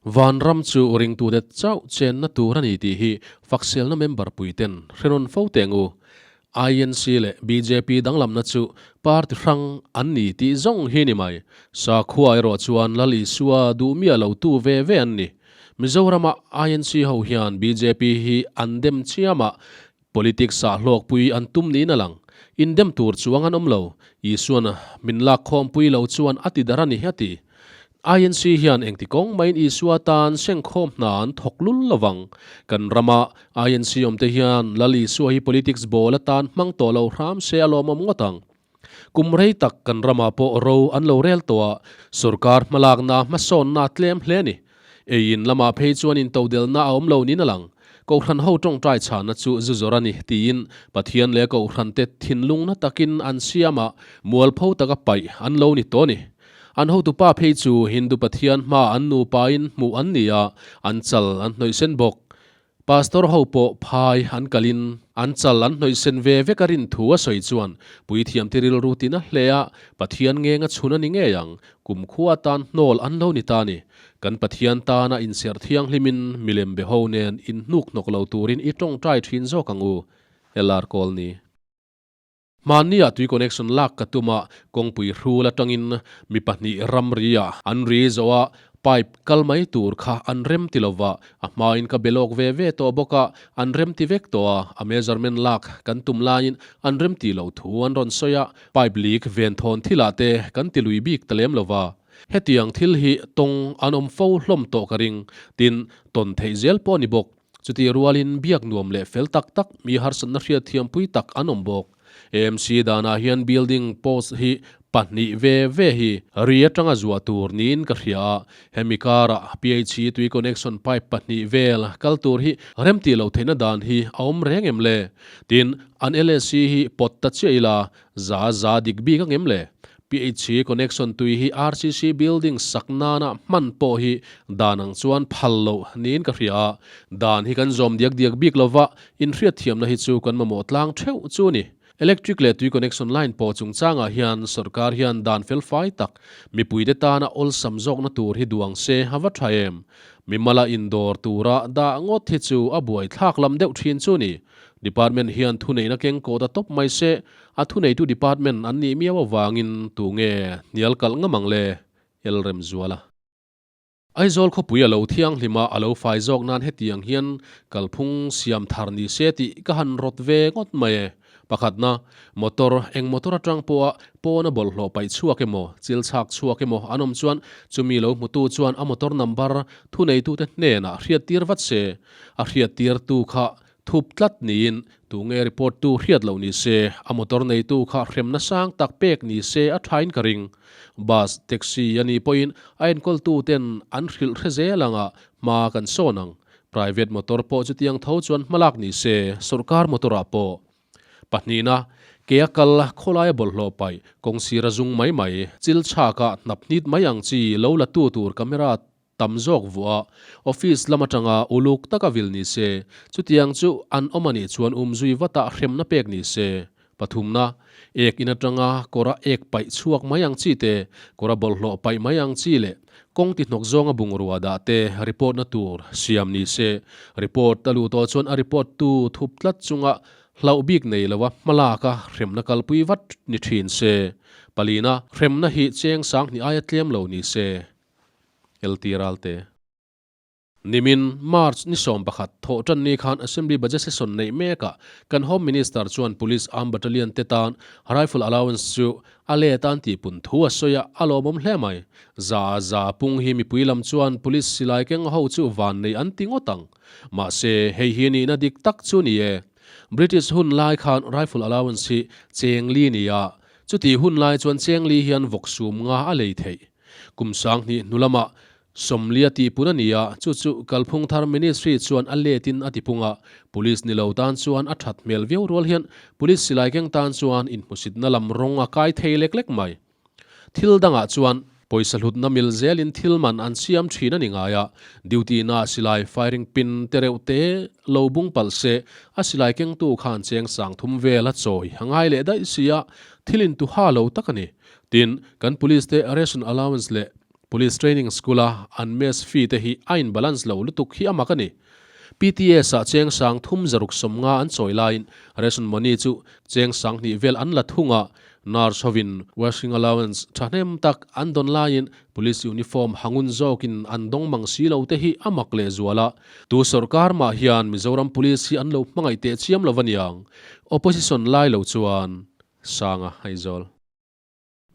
Vanram chu ringtute chauh chenna tur a ni tih hi fakselna member puiten hre rawn fo teh ang u. INC leh bjp danglamna chu party hrang an ni tih zawng hi ni mai. Sakhua erawh chuan Lal Isua duh miah lo tu ve ve an ni. Mizorama INC ho hian bjp hi an dem chiam a, Politics ah hlawkpui an tum niin a lang. Indem tur chuang an awm lo. Isuan min lak khawmpui lo chuan a ti dar a ni, a ti. INC hian engti kawng maiin Isua tan sengkhawm hna an thawk lul lo vang. Kan rama INC awmte hian Lal Isua hi politics ball atan hmang tawh lo hram se a lawmawm ngawt ang. Kum rei tak kan ramah pawh ro an lo rel tawh a, sorkar hmalakna hmasawnna a tlem hle a ni. Eiin lamah phei chuan intodelna a awm lo niin a lang. Kohhran ho tawngtai chhana chu zu zawr a ni tiin Pathian leh Kohhrante thinlungna takin an siam a, mualpho taka paih an lo ni tawh a ni. An hotupa phei chu Hindu Pathian hmaa an nupain hmuh an ni a, an chal an hnawihsen bawk. Pastor ho pawh phai an kalin an chal an hnawihsen ve vek a rin thu a sawi chuan puithiamte rilru tin a hle a, Pathian ngenga chhun a ni ngei ang, kumkhua atan hnawl an lo ni ta a ni. Kan Pathian tana inserh thianghlimin milem be ho nen inhnuk hnawk lo turin i tawngtai thin zawk ang u, LR Kawlni. Hmannia tui connection lak ka tum a, kawngpui hrul atangin mi pahnih ramri ah an ri zo a, pipe kal mai tur kha an rem ti lova, a hmain ka be lawk ve ve tawh bawk a, an rem ti vek tawh a, a measurement lak kan tum laiin an rem ti lo thu an rawn sawi a, pipe leak ven thawn thilah te kan ti lui bik ta lem lova. Hetiang thil hi tawng an awm fo hlawm tawh ka ring, tin, tawn theih zel pawh a ni bawk. Chutih rualin biak nuam leh fel tak tak mi harsatna hriatthiampui tak an awm bawk. AMC danah hian building post hi pahnih ve ve hi ri atanga zuah tur niin ka hria a, hemi karah PHE tui connection pipe pahnih vel kal tur hi remtih loh theihna dan hi a awm reng em le? Tin, an LSC hi pawt ta chiah ila za za dik bik ang em le? PHC connection tui hi RCC building sak nana hman pawh hi dan ang chuan phal loh niin ka hria a, dan hi kan zawm diak diak bik lova, inhriatthiamna hi chu kan mamawh tlang theuh chu a ni. Electric leh tui connection line pawh chungchangah hian sorkar hian dan felfai tak mipuite tana awlsam zawkna tur hi duang se a va tha em? Mimala indawr tura dah ngawt hi chu a buaithlak lam deuh thin chu a ni. Department hian thuneihna keng kawh ta tawp mai se, A thuneitu department an nih miau avangin tu nge hnial kalh ngam ang le? Elremzuala. Aizawl khawpui a lo thianghlim a, a lo fai zawk nan hetiang hian kalphung siam thar ni se tih ka han rawt ve ngawt mai e. Pakhatna, motor, eng motor atang pawha pawna bawlhhlawh paih chhuak emaw, chil chhak chhuak emaw an awm chuan chumi lo hmutu chuan a motor number thuneitute hnenah hriattir vat se, a hriattirtu kha Thup tlat niin, tunge report tu hriat loh ni se, a motor neitu kha hremna sang tak pek ni se a thain ka ring. Bus, taxi a nih pawhin a enkawltu ten an hrilh hre zel anga hma kan sawn ang. Private motor pawh chutiang tho chuan hmalak ni se, sawrkar motor ah pawh. Pahnihna, ke a kal, khawlaia bawlhhlawh paih, kawngsir a zung mai mai, chil chhak ah hnap hnit mai ang chi lo la tu tur camera tam zawk vuah a, office lam atanga uluk taka vil ni se, chutiang chu an awm a nih chuan umzui vata hremna pek ni se. Pathumna, ek in atanga kawra ek paih chhuak mai ang chi te, kawra bawlhhlawh paih mai ang chi leh kawng ti hnawk zawnga bungrua dah te report na tur siam ni se. Report a luh tawh chuan a report tu thup tlat chunga hlauh bik nei loa hmalaka hremna kalpui vat ni thin se. Palina, hremna hi cheng sanghnih aia tlem lo ni se. LT Ralte. Nimin, March ni 11, thawh tan ni khan Assembly Budget Session neih mekah kan Home Minister chuan Police Armed Battalion te tan Rifle Allowance chu a let an tih pun thu a sawi a, a lawmawm hle mai. Za za pung hi mipui lam chuan Police silai keng ho chu van nei an ti ngawt ang. Mahse, hei hi nihna dik tak chu ni e. British hun lai khan Rifle Allowance hi cheng li ni a, chutih hun lai chuan cheng li hian vawk sum nga a lei theih. Kum 2000 hnu lamah Sawmlia tihpun a ni a, chu chu Kalphung Thar Ministry chuan a letin a tipung a, Police ni lo tan chuan a that hmel viau rual hian Police silai keng tan chuan inhmusitna lam rawng a kai thei lek lek mai. Thil dangah chuan pawisa hlutna mil zelin thil man an siam thin a ni ngai a, duty na silai firing pin te reuh te lo bung palh se a silai kengtu khan cheng 3000 vel a chawi a ngai leh daih si a, thil intuha lo tak a ni. Tin, kan police te ration allowance leh Police Training School-a an mess fee te hi a in balance lo lutuk hi a mak a ni. PTS-ah cheng sang thum zaruk 50 an chawi laiin ration money chu cheng 2000 vel an la thung a, nurse hovin washing allowance thahnem tak an dawn laiin police uniform hangun zawkin an dawng mang si lo te hi a mak lehzual a. Tu sorkar mah hian Mizoram Police hi an lo hmangaih teh chiam lo aniang. Opposition lai lo chuan Sanga Aizawl.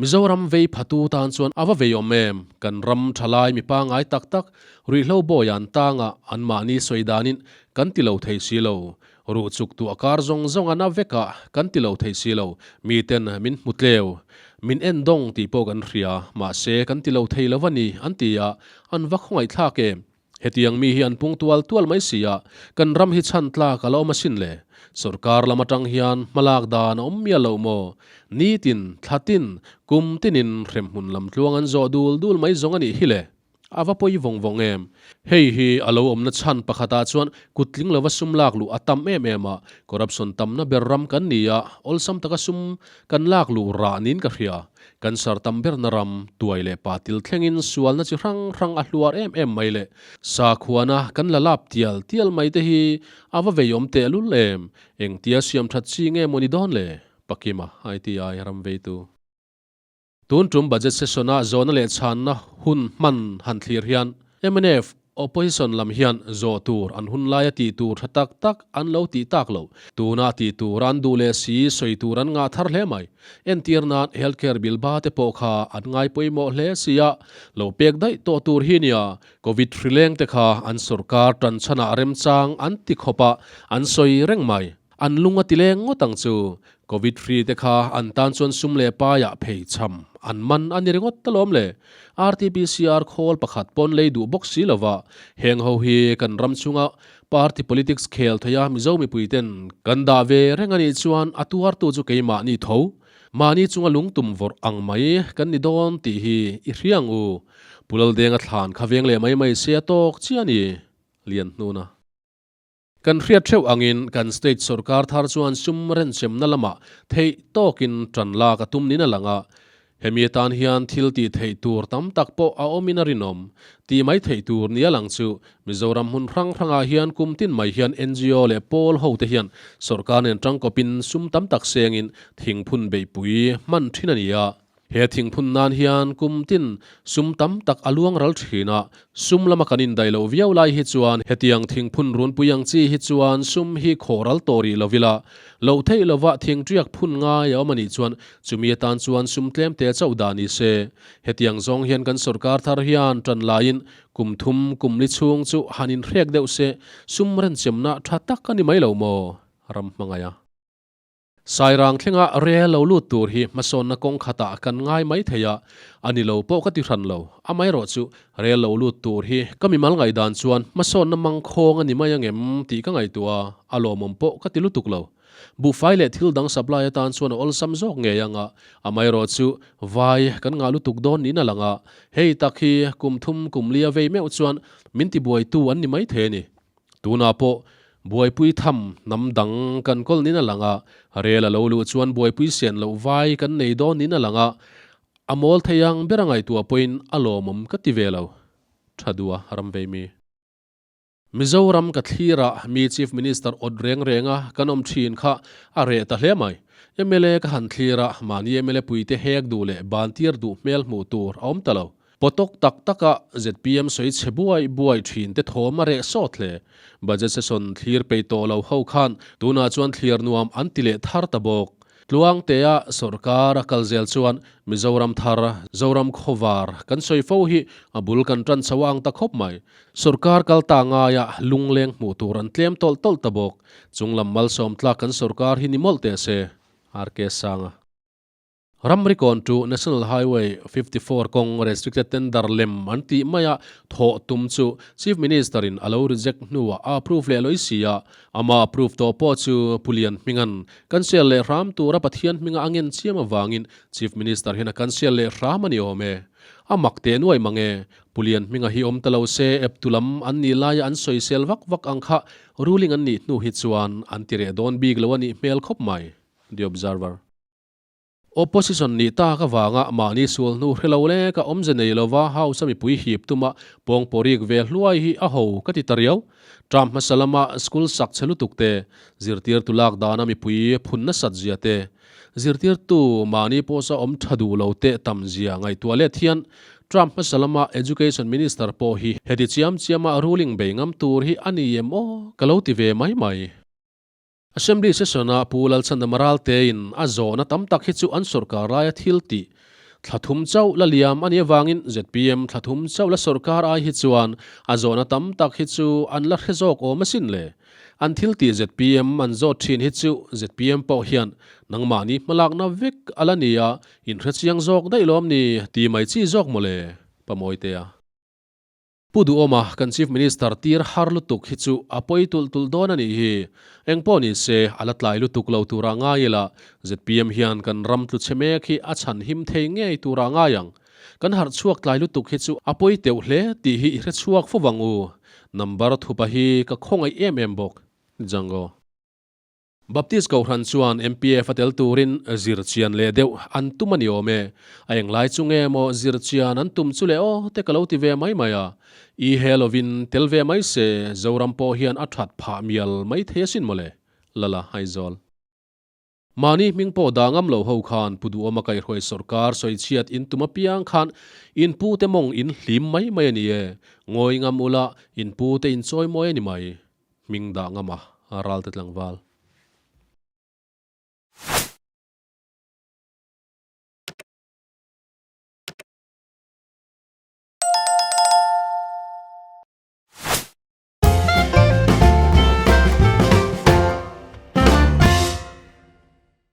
Mizoram vei phatu tan chuan a va vei awm em? Kan ram thalai mi pangai tak tak ruihhlo bawi an tang a, anmahni sawi danin kan ti lo thei si lo. Ruh chuk tu a kar zawng zawng a na vek a, kan ti lo thei si lo. Miten min hmu tleu, min en dawng tih pawh kan hria, mahse kan ti lo thei lo a ni, an ti a, an va khawngaihthlak em? Hetiang mi hi an pung tual tual mai si a, kan ram hi chhan tlak a la awm asin le. Sorkar lam atang hian hmalak dan a awm mial lo maw? Nitin, thlatin, kum tinin hremhmun lam tluang an zawh dul dul mai zawng a nih hi le. A va pawi vawng vawng em? Hei hi a lo awmna chhan pakhatah chuan kut tling lova sum lak luh a tam em em a, corruption tamna ber ram kan ni a, awlsam taka sum kan lak luh rah niin ka hria. Kan sar tam berna ram, tuai leh pa til thlengin sualna chi hrang hrang a hluar em em mai le. Sakhuana kan la lap tial tial mai te hi a va veiawm tehlul em? Engtia siam that chi nge maw ni dawn le? Pakima, ITI, ram veitu. Tun tum budget session-a zawhna leh chhanna hun hman han thlir hian mnf Opposition lam hian zawh tur an hun laia tih tur tha tak tak an lo tih tak lo. Tuna tih tur an duh leh si sawi tur an ngah thar hle mai. Entir nan health care bill ba te pawh kha an ngai pawimawh hle si a, lo pek daih tawh tur hi nia. Covid hrileng te kha an sorkar tan chhanah remchang an ti khawp a, an sawi reng mai. An lung a ti leng ngawt ang chu. Covid hri te kha an tan chuan sum leh paiah phei cham an man a ni ringawt ta lawm le. RTPCR khawl pakhat pawn lei duh bawk si lova, heng ho hi kan ram chunga party politics khel theia Mizo mipui ten kan dah ve reng a nih chuan a tuartu chu keimahni tho, mahni chunga lungtum vawrh ang mai kan ni dawn tih hi i hria ang u. Pu Laldenga thlan kha veng leh mai mai se a tawk chiah a ni, Lianhnuna. Kan hriat theuh angin kan state sorkar thar chuan sum renchemna lamah theih tawkin tan lak a tum nin a lang a. Hemi atan hian thil tih theih tur tam tak pawh a awmin a rinawm. Tih mai theih tur nia lang chu Mizoram hmun hrang hrangah hian kum tin mai hian ngo leh pawl hote hian sorkar nen tangkawpin sum tam tak sengin thingphun beihpui hman thin a ni a. He thingphun nan hian kum tin sum tam tak a luang ral thin a, sum lama kan indaih loh viau lai hi chuan hetiang thingphun runpui ang chi hi chuan sum hi khawh ral tawh rih lo ila, loh theih lova thingṭiak phun ngai a awm a nih chuan chumi atan chuan sum tlem te chauh dah ni se. Hetiang zawng hian kan sorkar thar hian ṭan laiin kum thum kum li chhung chu han inhrek deuh se, sum renchemna ṭha tak a ni mai lo maw? Ram hmangaih a. Sairang thlenga rel lo lut tur hi hmasawnna kawng khatah kan ngai mai thei a, a ni lo pawh ka ti hran lo. Amaherawh chu rel lo lut tur hi ka mimal ngaihdan chuan hmasawnna mangkhawng a ni mai angem tih ka ngaihtuah a, a lawmawm pawh ka ti lutuk lo. Buhfai leh thil dang supply atan chuan a awlsam zawk ngei ang a, amaherawh chu vai kan ngah lutuk dawn niin a lang a, hei tak hi kum thum kum lia vei meuh chuan min tibuaitu an ni mai thei a ni. Tunah pawh buaipui tham hnam dang kan kawl nin a lang a, rel a lo luh chuan buaipui sian loh vai kan nei dawn nin a lang a, a mawl thei ang ber a ngaihtuah pawhin a lawmawm ka ti ve lo. Tha dua ram vei mi. Mizoram ka thlir a, mi Chief Minister awt reng reng a kan awm thin kha a reh ta hle mai. Mla ka han thlir a, mahni mla puite hek duh leh bantir duh hmel hmuh tur a awm ta lo. Pawtawk tak taka zpm sawi chhe buai buai thin te thawm a reh sawt hle. Budget session thlir peih tawh lo ho khan tunah chuan thlir nuam an ti leh thar ta bawk. Tluangtea sorkar a kal zel chuan Mizoram thar, Zoram khawvar kan sawi fo hi a bul kan tan chho ang ta khawp mai. Sorkar kal ta ngaia lungleng hmuh tur an tlem tawlh tawlh ta bawk. Chunglam malsawm tlak kan sorkar hi ni mawlh teh se. RK Sanga. Ramri kawn chu National Highway 54 kawng restricted tender lem an tih maia thawh tum chu Chief Minister in a lo reject hnuah a approve leh lawih si a, ama approve tawh pawh chu Pu Lian hminga'n cancel leh hram tura Pathian hminga a ngen chiam avangin Chief Minister hian a cancel leh hram a ni awm e. A mak teh nuai mang e. Pu Lian hminga hi awm ta lo se eptu lam an nih laia an sawisel vak vak ang kha ruling an nih hnu hi chuan an ti reh dawn bik lo a nih hmel khawp mai. The Observer. Opposition nih tak avanga mahni sual hnu hre lo leka awmze nei lova House a mipui hip tuma pawngpawrik ve hluai hi a ho ka ti ta riau. Term hmasa lama school sak chhe lutuk te, zirtirtu lak dana mipui phun nasat zia te, zirtirtu mahni pawsa awm tha duh lo teh tam zia ngaihtuah let hian term hmasa lama Education Minister pawh hi heti chiam chiama ruling bei ngam tur hi a ni em aw ka lo ti ve mai mai. Assembly session-a Pu Lalchhandama Raltein a zawhna tam tak hi chu an sawrkar laia thil tih thla thum chauh la liam a nih avangin zpm thla thum chauh la sawrkar ai hi chuan a zawhna tam tak hi chu an la hre zawk awm asin le. An thil tih zpm an zawt thin hi chu zpm pawh hian nangmahni hmalakna vek a la ni a, inhre chiang zawk daih lawm ni ti mai chi zawk mawle, Pamoitea. Pu Duhawma kan Chief Minister tir har lutuk hi chu a pawi tulh tulh dawn a nih hi. Eng pawh ni se, a la tlai lutuk lo turah ngai ila, zpm hian kan ram tlu chhe mek hi a chhan him thei ngei turah ngai ang. Kan harh chhuak tlai lutuk hi chu a pawi teuh hle tih hi i hre chhuak fo vang u. Number thupa hi ka khawngaih em em bawk. Django. Baptist Kohhran chuan MPF a tel turin zir chian leh deuh an tum a ni awm e. A englai chu nge maw zir chian an tum chu le aw te ka lo ti ve mai mai a. I he lovin tel ve mai se Zoram pawh hian a that phah mial mai thei asin mawle. Lala Aizawl. Mahni hming pawh dah ngam lo ho khan Pu Duhawma kaihhruai sawrkar sawichhiat in tum apiang khan in pu te mawng in hlim mai mai a ni e. Ngawi ngam ula in pu te in chawi mawi a ni mai. Hming dah ngam a, Ralte tlangval.